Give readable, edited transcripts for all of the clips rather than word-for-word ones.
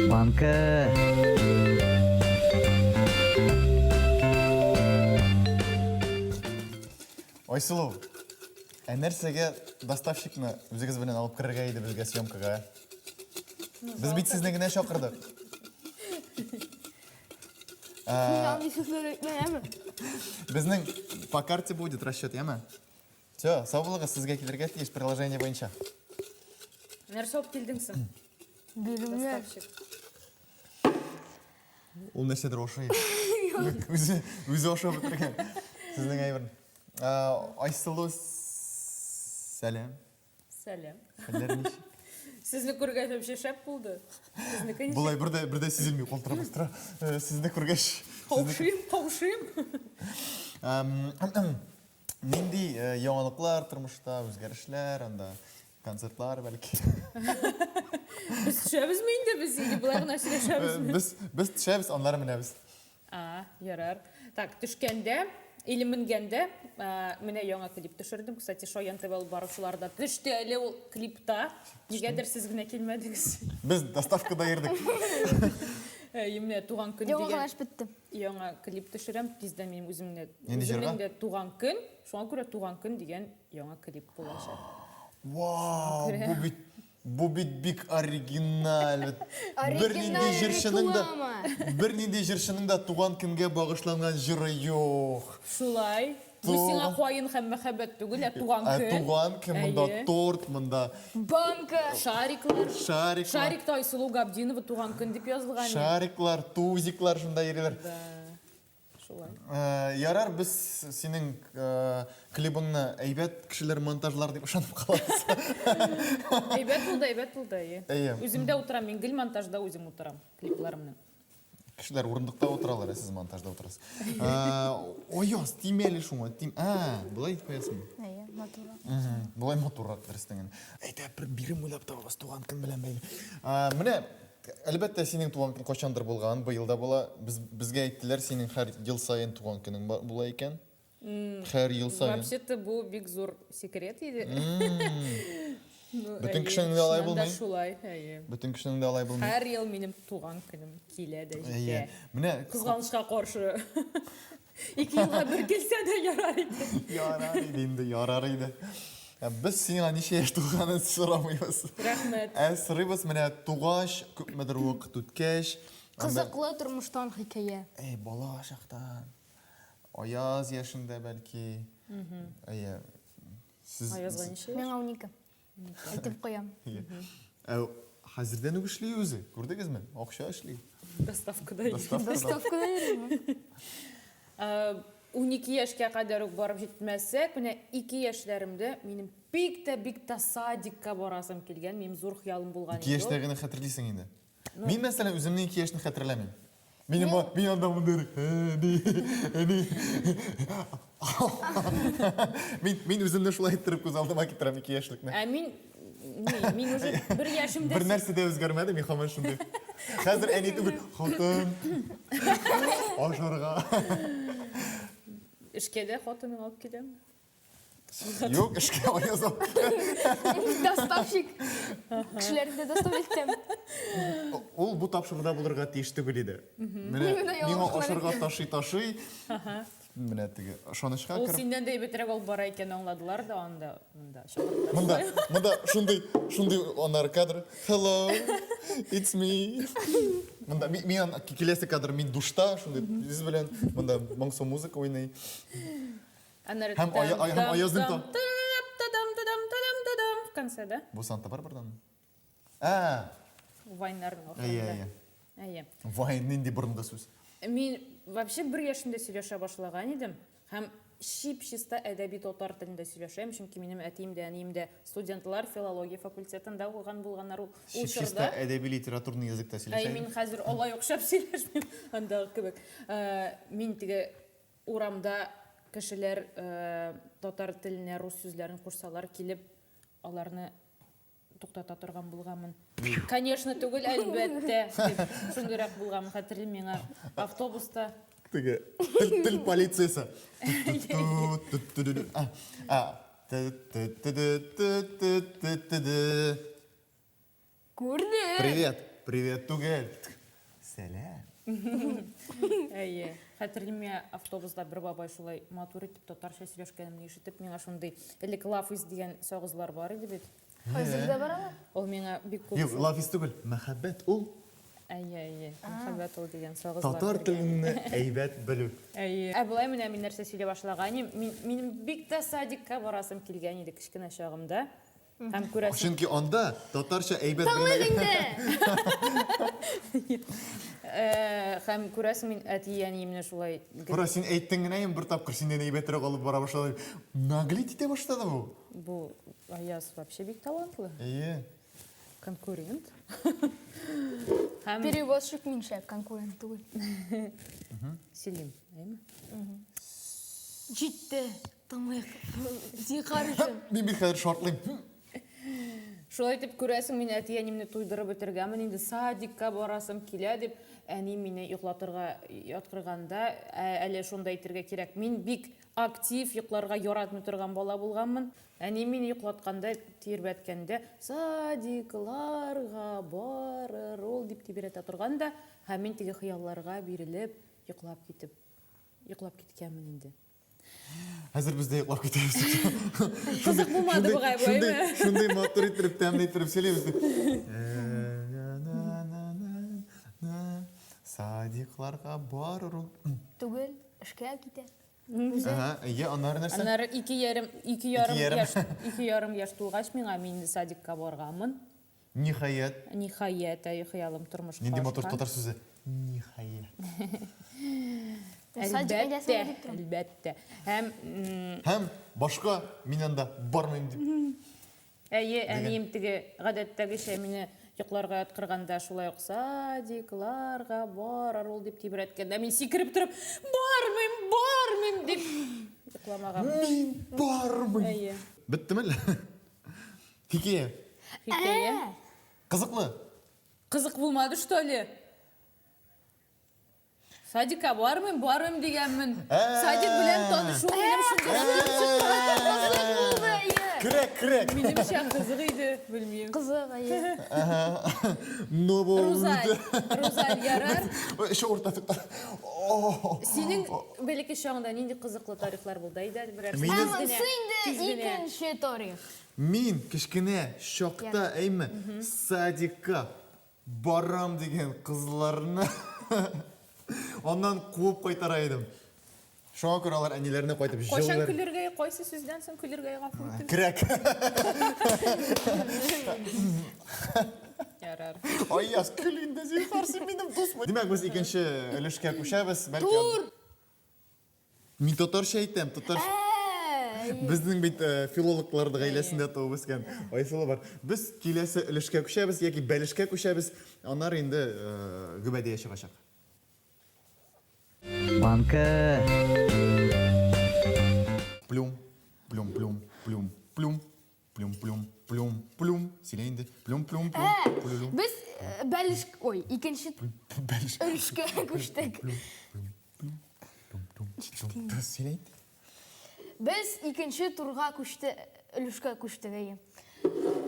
Банка. Айсылу, ә нәрсәгә доставщикны үзегез белән алып керергә иде безгә съемкага? Без бит сезне генә чакырдык. Мин андый сүзләр әйтмәм. Безнең по карте будет расчет, яме? Все, сау булыгыз, сезгә килергә тиеш приложение буенча. Нәрсә алып килдең соң? Биремнәр. Доставщик. Ул нәрсәдер ошый. Үзе, үзе ошап бетергән. Сезнең әйбер. Айсылу, сәлам. Сәлам. Хәлләр ничек? Сезне күргәч вообще шәп булды. Сезнеке ничек? Болай бер дә, бер дә сизелми, калтырап тора. Сезне күргәч. Каушыйм, каушыйм. Нинди яңалыклар тормышта, үзгәрешләр, анда концертлар бәлки? Без төшәбезме инде без или болай гына сөйләшәбезме? Без без төшәбез, аннары менәбез. А, ярар. Так, төшкәндә или менгәндә, менә яңа клип төшердем. Кстати, Шаян ТВ алып баручылар да төште әле ул клипта. Нигәдер сез генә килмәдегез. Без доставкада йөрдек. Әйе, менә туган көн Яңа дигән. гына эш бетте. Яңа клип төшерәм, тиздән минем үземне, Нинди җырга? үземнең дә туган көн, шуңа күрә туган көн дигән яңа клип булачак. Вау, Күрә. бу бит бу бит бик оригиналь. Оригиналь Бернинди җырчының да реклама. бернинди җырчының да туган көнгә багышланган җыры юк. Шулай. Бу сиңа каен һәм мәхәббәт түгел, ә туган Ә көн. туган көн, монда Әйе. торт, монда Банка. Шариклар. шариклар. Шарикта Айсылу Габдинова туган көн дип язылган. Шариклар, тузиклар шунда йөриләр. Да. Шулай. Ярар, без синең клибыңны әйбәт кешеләр монтажлар дип ышанып калабыз. Әйбәт булды, әйбәт булды, әйе. Әйе. Үзем дә утырам, мин гел монтажда үзем утырам клипларымны. Кешеләр урындыкта утыралар, ә сез монтажда утырасыз. Аяз, тимә әле шуңа, тим. Ә, болай куясың. Әйе, матуррак. Болай матуррак дөрестән генә. Әйдә, бер бирем уйлап табабыз туган көн белән бәйле. Менә, әлбәттә, синең туган көн кайчандыр булган, быел да була. Без безгә әйттеләр, синең һәр ел саен туган көнең була икән. Һәр ел саен. Вообще-то бу бик зур секрет иде. Ну, Бөтен әйе, кешенең дә алай чыннан да булмый. шулай, әйе. Бөтен кешенең дә алай булмый. Һәр ел минем туган көнем килә дә җитә. Әйе. Менә Кызганычка каршы. Ике елга бер килсә дә ярар иде. Ярар иде инде, ярар иде. Ә Без сиңа ничә яшь тулганын сорамыйбыз. Рәхмәт. Ә сорыйбыз менә тугач, күпмедер вакыт үткәч. анда- Кызыклы тормыштан хикәя. Әй, бала чактан. Аяз яшендә бәлки. Әйе. Сез Аязга ничә яшь? Миңа 12. Әйтеп куям. Ә хәзердән үк эшли үзе. Күрдегезме? Акча эшли. Доставкада йөри. Доставкада. Доставкада йөрим. 12 яшькә кадәр үк барып җитмәсәк, менә 2 яшьләремдә минем бик тә бик тә садикка барасым килгән, минем зур хыялым булган 2 иде яшьтә ул. генә хәтерлисең инде. Мин, мәсәлән, үземнең 2 яшьне хәтерләмим. Минем мин анда мондый әни, әни. Мин мин үземне шулай иттереп күз алдыма китерәм 2 яшьлекне. Ә мин ни, мин уже бер яшемдә Бер нәрсә дә үзгәрмәде, мин һаман шундый. Хәзер әни түгел, хатын. Ашарга. Эшкә дә хатының алып киләм. Юк, эшкә Аяз алып килә. Доставщик. Кешеләрне дә доставить итәм. Ул бу тапшыруда булырга тиеш түгел иде. Менә миңа ашарга ташый-ташый. Менә теге ышанычка Ул кереп. синнән дә әйбәтрәк алып бара икән, аңладылар да анда, монда чакырдылар. Монда, монда шундый, шундый аннары кадр. Hello, it's me. Монда мин киләсе кадр мин душта, шундый йөз белән, монда моңсу музыка уйный. Аннары Һәм ая- ай- һәм Аязның та- Тадам, тадам, тадам, тадам в конце, да? Бу Санта-Барбарадан? Ә, Вайннарның ахырында. әйе, әйе. Әйе. Вайн нинди борынгы сүз. Мин вообще бер яшемдә сөйләшә башлаган идем һәм чип-чиста әдәби татар телендә сөйләшәм, чөнки минем әтием дә, әнием дә студентлар, филология факультетында укыган булганнар ул ул Чип-чиста чорда. әдәби литературный языкта Әй, сөйләшә. мин хәзер алай ук шәп сөйләшмим, андагы кебек. Мин теге Урамда кешеләр татар теленә рус сүзләрен кушсалар, килеп аларны туктата торган булганмын. Конечно түгел, әлбәттә, дип шундыйрак булганмын. Хәтерлим, миңа автобуста Теге тел, тел полициясе. Күрдем. Привет. Привет түгел. Сәлам. Әйе. Хәтерлим, миңа автобуста бер бабай шулай матур итеп татарча сөйләшкәнемне ишетеп, миңа шундый элек Лафис дигән сагызлар бар иде бит. Хәзер дә бар алар. Ул миңа бик күп. Юк, Лафис түгел, мәхәббәт ул. Әйе, әйе. Мәхәббәт ул дигән сагызлар. Татар телеңне әйбәт белү. Әйе. Ә болай менә мин нәрсә сөйли башлаган идем. Мин, минем бик тә садикка барасым килгән иде кечкенә чагымда. Һәм күрәсең. Чөнки анда татарча әйбәт Тыңлыйк белмәгән. инде. Э, һәм күрәсең, мин әти-әниемне шулай гел Кара, син әйттең генә инде бер тапкыр синнән әйбәтрәк алып бара башлады. Наглеть итә башлады бу. Бу Аяз вообще бик талантлы. Әйе. Конкурент. Һәм Перевозчик мин шәп, конкурент түгел. Селим, әйеме? Җитте. Тыңлыйк. Зинһар өчен. Мин бит хәзер шартлыйм. Шулай итеп, күрәсең, мин әти-әниемне туйдырып бетергәнмен инде, садикка барасым килә дип, әни мине йоклатырга яткырганда, ә, әле шунда әйтергә кирәк, мин бик актив йокларга яратмый торган бала булганмын. Әни мине йоклатканда, тирбәткәндә, садикларга барыр ул дип тибрәтә торган да, һәм мин теге хыялларга бирелеп, йоклап китеп, йоклап киткәнмен инде. Хәзер без дә йоклап китәбез. Кызык булмады бугай бу, Шундый, әйме? шундый матур иттереп, тәмле иттереп сөйлибез. Садикларга барыр ул. Түгел, эшкә китә. Ага, әйе, аннары нәрсә? Аннары 2,5, 2,5 Ике ярым. яшь, 2,5 яшь тулгач миңа мин инде садикка барганмын. Ниһаять. Ниһаять, әй, хыялым тормышка Нинди матур ашкан. татар сүзе. Ниһаять. Садик Әлбәттә, әйдәсең дип торам. әлбәттә. Һәм, Һәм башка мин анда бармыйм дип. Әйе, әнием теге гадәттәгечә мине йокларга яткырганда шулай ук садикларга барыр ул дип тибрәткәндә мин сикереп торып, бармыйм, бармыйм дип йокламаган. Мин бармыйм. Әйе. Беттеме әллә? Хикәя. Хикәя. Кызыклы. Кызык булмады, что ли? Садикка бармыйм, бармыйм дигәнмен. Садик белән танышу минем шундый. Булды, әйе. Керәк, керәк. Минемчә кызык иде, белмим. Кызык, әйе. Но бу. Рузаль, Рузаль ярар. Эше урта тукта. О. Синең бәләкәй чагыңда нинди кызыклы тарихлар булды? Әйдә әле берәрсе. Минем- Ә Тиз монысы генә, инде тиз генә. икенче тарих. Мин кечкенә чакта, әйме, садикка барам дигән кызларны аннан куып кайтара идем. Шуңа күрә алар әниләренә кайтып Кайчан җылылар. көлергә, кайсы сүздән соң көлергә гафу итегез? Керәк. Ярар. Аяз, көл инде, зинһар, син минем дусмын. Димәк, без икенче өлешкә күчәбез. Бәлки Тур! Мин татарча әйтәм, татарча. Ә, Безнең бит филологлар гаиләсендә туып үскән Айсылу бар. Без киләсе өлешкә күчәбез яки бәлешкә күчәбез. Аннары инде гөбәдия чыгачак. Банка. Плюм, плюм, плюм, плюм, плюм, плюм, плюм, плюм, плюм. Сөйлә инде. Плюм, плюм, плюм, Ә, плюм. без бәлеш, ой, икенче Бәлеш. өлешкә күчтек. Плюм, плюм, плюм, плюм, плюм. Сөйлә инде. Без икенче турга күчте, өлешкә күчтек, әйе.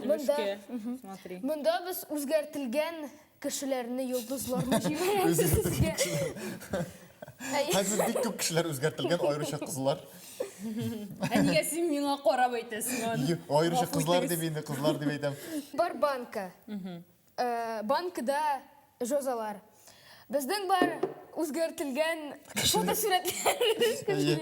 Монда, Өлешкә. Смотри. монда без үзгәртелгән кешеләрне, йолдызларны җибәрәбез сезгә. Әйе. Хәзер бик күп кешеләр үзгәртелгән, аеруча кызлар. Ә нигә син миңа карап әйтәсең аны? Юк, Аеруча Гафу кызлар итегез. дип инде, кызлар дип әйтәм. Бар банка. Банкада жазалар. Безнең бар үзгәртелгән фотосурәтләр. Әйе.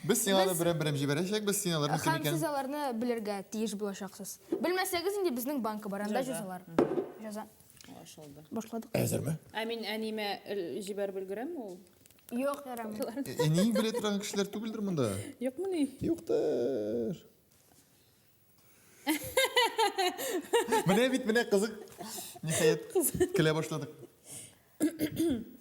Без сиңа да берәм-берәм җибәрәчәкбез, син аларның кем Һәм сез икәнен. аларны белергә тиеш булачаксыз. Белмәсәгез инде безнең банка бар, анда Җәза. җәзалар. Җәза. Аңлашылды. Башладык. Әзерме? Ә мин әниемә җибәреп өлгерәмме ул? Юк, ярамый. Әниең белә торган кешеләр түгелдер монда. Юкмыни? Юктыр. Менә бит, менә кызык. Ниһаять, көлә башладык.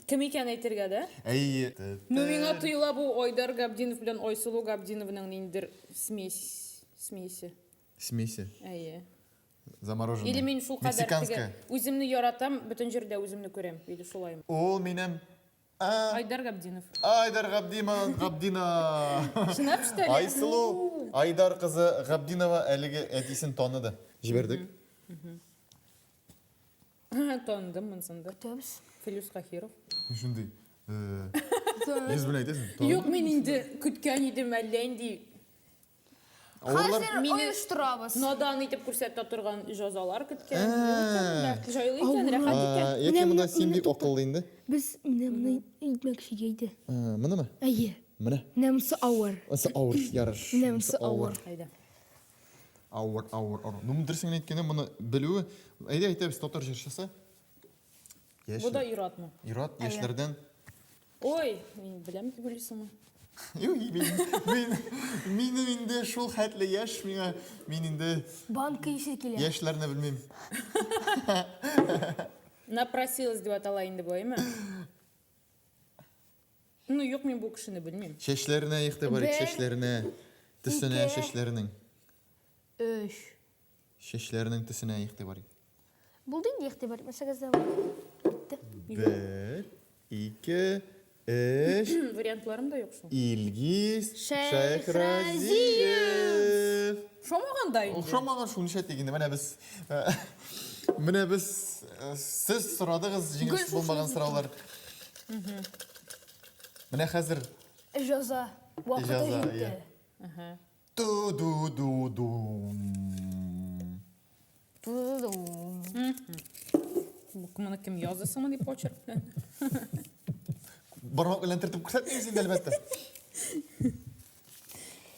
Кем икән әйтергә, да? Әй. Ну, миңа тоела бу Айдар Габдинов белән Айсылу Габдинованың ниндидер смесь, смеси. Смеси. Әйе. Замороженная. Или мин шул кадәр теге Мексиканская. үземне яратам, бөтен җирдә үземне күрәм. Или шулаймы? Ул минем Айдар Габдинов. Айдар Габдима, Габдина. Чынлап что ли? Айсылу Айдар кызы Габдинова әлеге әтисен таныды. Җибәрдек. Таныдым монысын да. Көтәбез. Филүс Каһиров. Шундый. Йөз белән әйтәсең. Юк, мин инде көткән идем әллә инде. Авырлар. Хәзер оештырабыз. Надан итеп күрсәтә торган җазалар көткән. Ә. Җайлы икән, рәхәт икән. Яки монда син бик акыллы инде. Без менә моны әйтмәкче иде. Монымы? Әйе. Менә. Менә монысы авыр. Монысы авыр, ярыш. Менә монысы авыр. Әйдә. Авыр, авыр, авыр. Ну, дөресен генә әйткәндә, моны белүе, әйдә әйтәбез, татар җырчысы. Яшь. Бу да ир-атмы? Ир-ат, яшьләрдән. Ой, мин беләм дип уйлыйсыңмы? Юк, мин, мин, минем инде шул хәтле яшь миңа, мин инде Банка исе килә. яшьләрне белмим. Напросилась дип атала инде бу, әйме? Ну, юк, мин бу кешене белмим. Чәчләренә игътибар ит, Бер, чәчләренә, төсенә, ике. чәчләренең. Өч. Чәчләренең төсенә игътибар ит. Булды инде игътибар итмәсәгез дә була. Битте. Бер, ике, өч. Вариантларым да юк шул. Илгиз Шәйхразиев. Шәйхразиев. Ошамаган да инде. Ошамаган шул нишләтик инде. Менә без менә без сез сорадыгыз җиңелсез булмаган сораулар. Менә хәзер Җаза. Вакыты Җаза, җитте. иә. Ту-ду-ду-ду. Ту-ду. Моны кем язды соң дип почерк белән? Бармак белән төртеп күрсәтмибез инде, әлбәттә.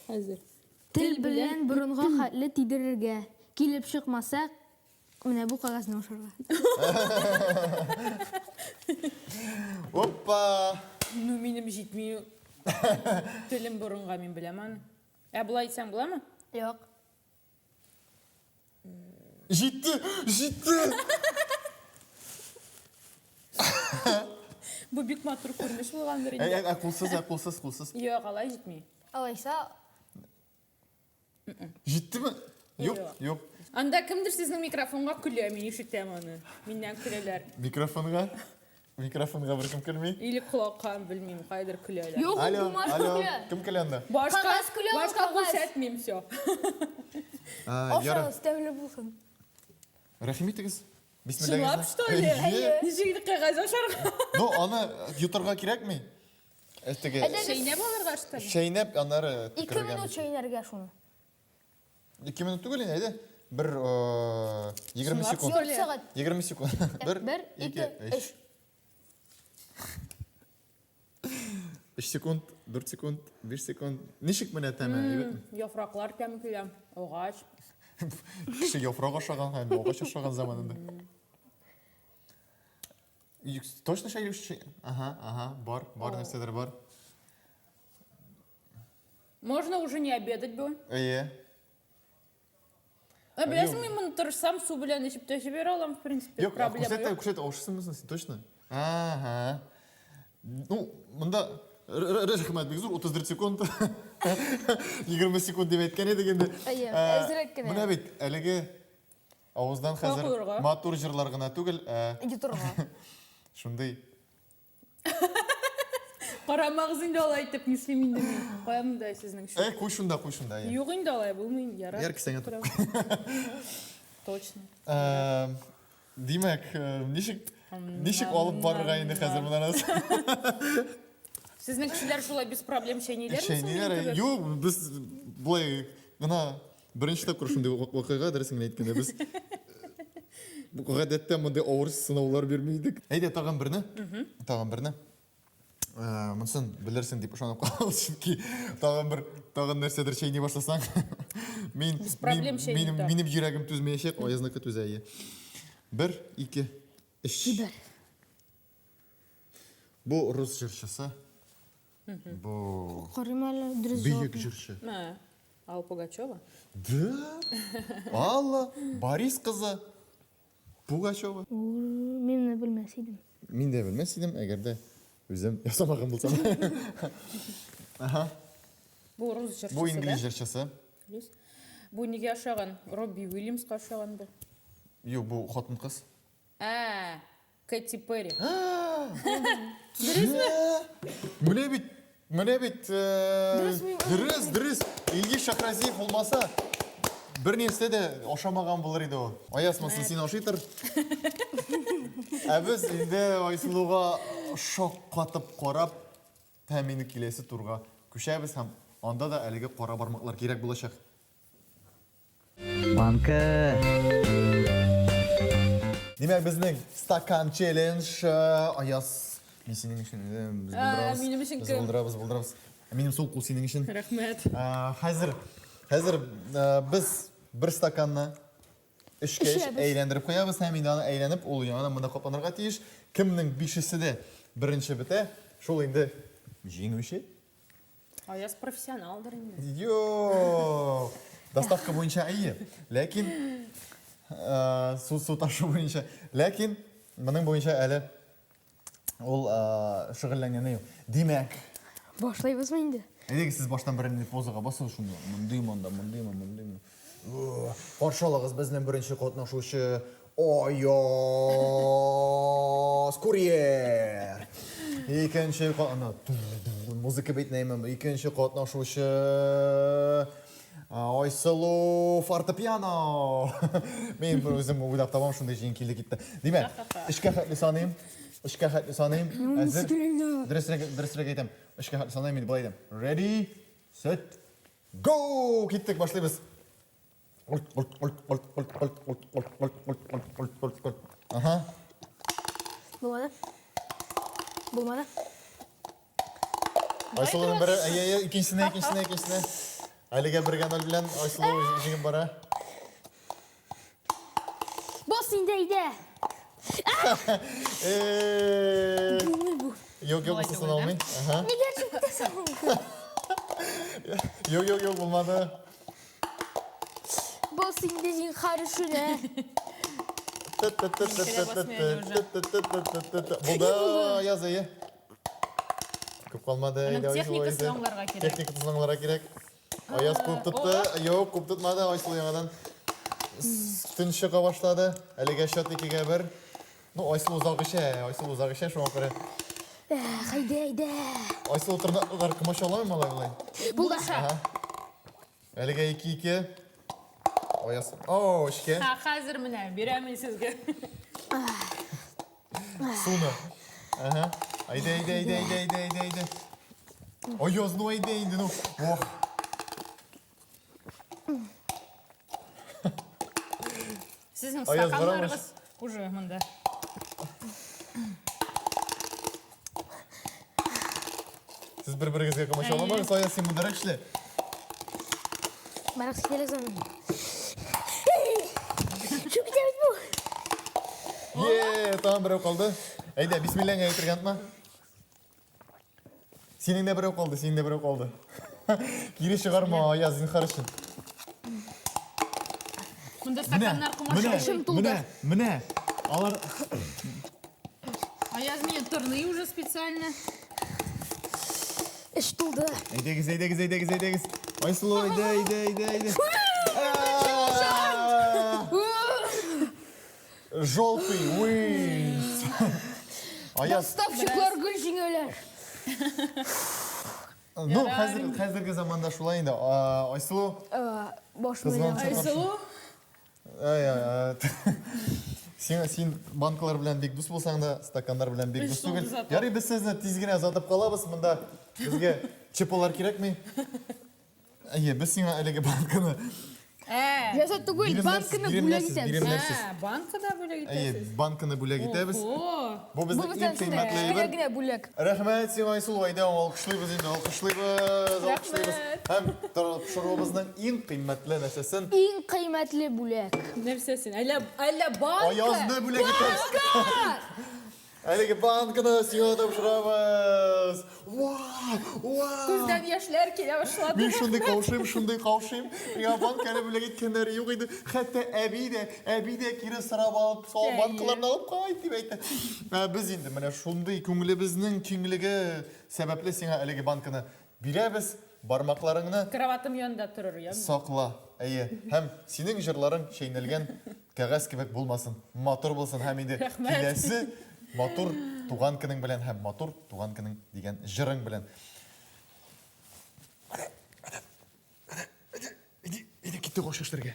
Хәзер. Тел белән борынга хәтле тидерергә. Килеп чыкмаса, менә бу кәгазьне ашарга. Опа! Ну, минем җитми. Телем борынга, мин беләм аны. Ә болай әйтсәң буламы? Юк. Җитте! Җитте! Бу бик матур күренеш булгандыр инде. Ә, ә, кулсыз, ә кулсыз, кулсыз. Юк, алай җитми. Алайса, Җиттеме? Юк, юк. Анда кемдер сезнең микрофонга көлә, мин ишетәм аны. Миннән көләләр. Микрофонга? Микрофонга беркем көлми? Или колакка, белмим, кайдыр көләләр. Юк, Алло, бумажка алло, көлә. кем көлә анда? Башка, Кәгазь көлә ул, башка кәгазь. күрсәтмим, все. Ярар. Ашагыз, тәмле булсын. Рәхим итегез. Чынлап, что ли? Әйе. Ничек итеп кәгазь ашарга? Ну, аны йотарга кирәкми. Ә теге Чәйнәп алырга, что ли? чәйнәп, аннары Ике төкерергә. минут чәйнәргә шуны. Ике минут түгел инде, әйдә. Бер 20 Чынлап, секунд. что ли? Ярты сәгать. 20 секунд. Бер, Бер, ике, ике, өч. Өч секунд, дүрт секунд, биш секунд. Ничек менә тәме, әйбәтме? Яфраклар тәме килә. Агач. Кеше яфрак ашаган һәм агач ашаган заманында. Точно шәйле Ага, ага, бар, бар нәрсәдер бар. Можно уже не обедать было. Әйе. Ә беләсеңме, мин моны тырышсам, су белән эчеп тә җибәрә алам, в принципе, Юк, проблема күрсәт тә, юк. күрсәт, ашыйсыңмы син, точно? Ага. Ну, монда рәхмәт бик зур, 34 секунд. 20 секунд дип әйткән идек инде. Әйе, әзрәк кенә. Менә бит, әлеге авыздан хәзер куярга. матур җырлар гына түгел, ә Йоторга. шундый Карамагыз инде алай итеп, нишлим инде мин? Кая монда сезнең чүп? Э, куй шунда, куй шунда. әйе. Юк инде алай булмый, ярар. Яр кесәңә тот. Точно. Димәк, ничек ничек алып барырга инде хәзер моннан Сезнең кешеләр шулай без проблем чәйниләрме? Чәйниләр, әйе. Юк, без болай гына беренче тапкыр шундый вакыйга, дөресен генә әйткәндә, без гадәттә мондый авыр сынаулар бирми идек. Әйдә, тагын берне. Тагын берне. Монысын белерсең дип ышанып калабыз, чөнки тагын бер тагын нәрсәдер чәйни башласаң, мин Без проблем мин- чәйни минем тагын. минем йөрәгем түзмәячәк, Аязныкы түзә, әйе. Бер, ике, өч. Җибәр. Бу рус җырчысы. Бу Карыйм әле, дөрес бөек җавапмы? җырчы. Ә, Алла Пугачева. Да? Алла, Борис кызы Пугачева. Мин моны белмәс идем. Мин дә белмәс идем, әгәр дә үзем ясамаган булсам. Ага. Бу рус җырчысы. Бу инглиз җырчысы. Инглиз. Бу нигә ошаган? Робби Уильямска ошаган бу. Юк, бу хатын-кыз. Ә, Кэти Перри. Дөресме? Менә бит, менә бит. Дөрес, мин- Дөрес, дөрес. Илгиз Шахразиев булмаса, бер нәрсә дә ашамаган булыр иде ул. Аяз, монысын син ашый тор. Ә без инде Айсылуга шаккатып карап, һәм инде киләсе турга күчәбез һәм анда да әлеге кара бармаклар кирәк булачак. Банка. Димәк, безнең стакан челлендж Аяз, мин синең өчен без булдырабыз. Минем өчен Без кем? булдырабыз, булдырабыз. Минем сул кул синең өчен. Рәхмәт. Хәзер, хәзер без бер стаканны өчкә өч Эчәбез. әйләндереп куябыз һәм инде аны әйләнеп, ул яңадан монда капланырга тиеш. Кемнең бишесе дә беренче бетә, шул инде җиңүче. Аяз профессионалдыр инде. Юк. Доставка буенча әйе. Ләкин э, су су ташу буенча. Ләкин моның буенча әле ул э, шөгыльләнгәне юк. Димәк, Башлыйбызмы инде? әйдәгез сез баштан бернинди позага басыгыз шунда. Мондый монда, мондыймы, мондыймы. Каршы алыгыз безнең беренче катнашучы Аяз Курьер. Икенче ана музыка бит нәйме? Икенче катнашучы Айсылу фортепиано. Мин бер үзем уйлап табам, шундый җиң килде китте. Димәк, өчкә хәтле саныйм. Өчкә хәтле саныйм. Әзер. Дөресрәк, дөресрәк әйтәм. Өчкә хәтле саныйм, инде болай әйтәм. Ready, set, go! Киттек, башлыйбыз. Ага. Булмады. Булмады. Айсылуның бере, әйе, әйе, икенчесенә, икенчесенә, икенчесенә. Әлегә бергә ноль белән Айсылу җиңеп бара. Бас инде әйдә. Э, Булмый бу. Юк, юк, Болай бусы түгел, саналмый. Ага. Нигә чүптә соң? Юк, юк, юк, булмады. Бас инде зинһар өчен, ә. Булды, яз, әйе. Күп калмады. Аның әйдә, Айсылу, техникасын әйдә. аңларга кирәк. Техникасын аңларга кирәк. Аяз куып тотты. Юк, куып тотмады. Айсылу яңадан төн чыга башлады. Әлегә счет 2-1. Ну, Айсылу озак эчә, Айсылу озак эчә, шуңа күрә. Эх, әйдә, әйдә. Айсылу тырнаклар комачауламый малай болай. Булды. Әлегә 2-2. Аяз. О, эчкә. Ха, хәзер менә бирәм мин сезгә. Суны. Ага. Әйдә, әйдә, әйдә, әйдә, әйдә, әйдә, әйдә. Аяз, ну әйдә инде, ну. Ох. Сезнең Аяз, стаканнарыгыз уже монда. Сез бер-берегезгә комачауламагыз, Аяз, син мондарак эшлә. Барак сикерәсең. Чүп китә бит бу. Е, тагын берәү калды. Әйдә, бисмилләңә әйтергә онытма. Синең дә берәү калды, синең дә берәү калды. Кире чыгарма, Аяз, зинһар өчен. Монда стаканнар комачаулый. менә, менә. Алар Аяз мине тырный уже специально. Эш тулды. Әйдәгез, әйдәгез, әйдәгез, әйдәгез. Айсылу, әйдә, әйдә, әйдә, әйдә. Желтый wins. Аяз, Доставщиклар гөл җиңәләр. ну, хәзер, хәзерге заманда шулай инде. Айсылу, Баш Кызганчы. менә. Айсылу, Ай, ай, ай. Син, син банкалар белән бик дус булсаң да, стаканнар белән бик Өч дус сум түгел. зато. Ярый, без сезне тиз генә озатып калабыз. Монда безгә чипалар кирәкми. Әйе, без сиңа әлеге банканы Ә, Җәсәд түгел, Биремнәрсез, банканы бүләк биремнәрсез, итәбез. биремнәрсез. ә, банка да бүләк Әйе, итәсез. банканы бүләк итәбез. Ого. Бу Бу безнең иң безнең кыйммәтле кечкенә әйбер. генә бүләк. Рәхмәт сиңа, Айсылу, әйдә, алкышлыйбыз инде, алкышлыйбыз, алкышлыйбыз. Рәхмәт. Һәм тапшыруыбызның иң кыйммәтле нәрсәсен Иң кыйммәтле бүләк. Нәрсәсен? Әллә, әллә банка? Аязны бүләк итәбез. Әлеге банканы сиңа тапшырабыз. Вау! Вау! Күздән яшьләр килә башлады. Мин шундый каушыйм, шундый каушыйм. Миңа банканы бүләк иткәннәре юк иде. Хәтта әби дә, әби дә кире сорап алып, сол Әйе. банкаларны алып кайт дип әйтте. Ә без инде менә шундый күңелебезнең киңлеге сәбәпле сиңа әлеге банканы бирәбез. Бармакларыңны Кроватым янында торыр, яме. сакла. Әйе. Һәм синең җырларың чәйнәлгән кәгазь кебек булмасын. Матур булсын һәм инде Рәхмәт. киләсе матур туган көнең белән һәм матур туган көнең дигән җырың белән. Әйдә, әйдә, әйдә, киттек ашыштырга.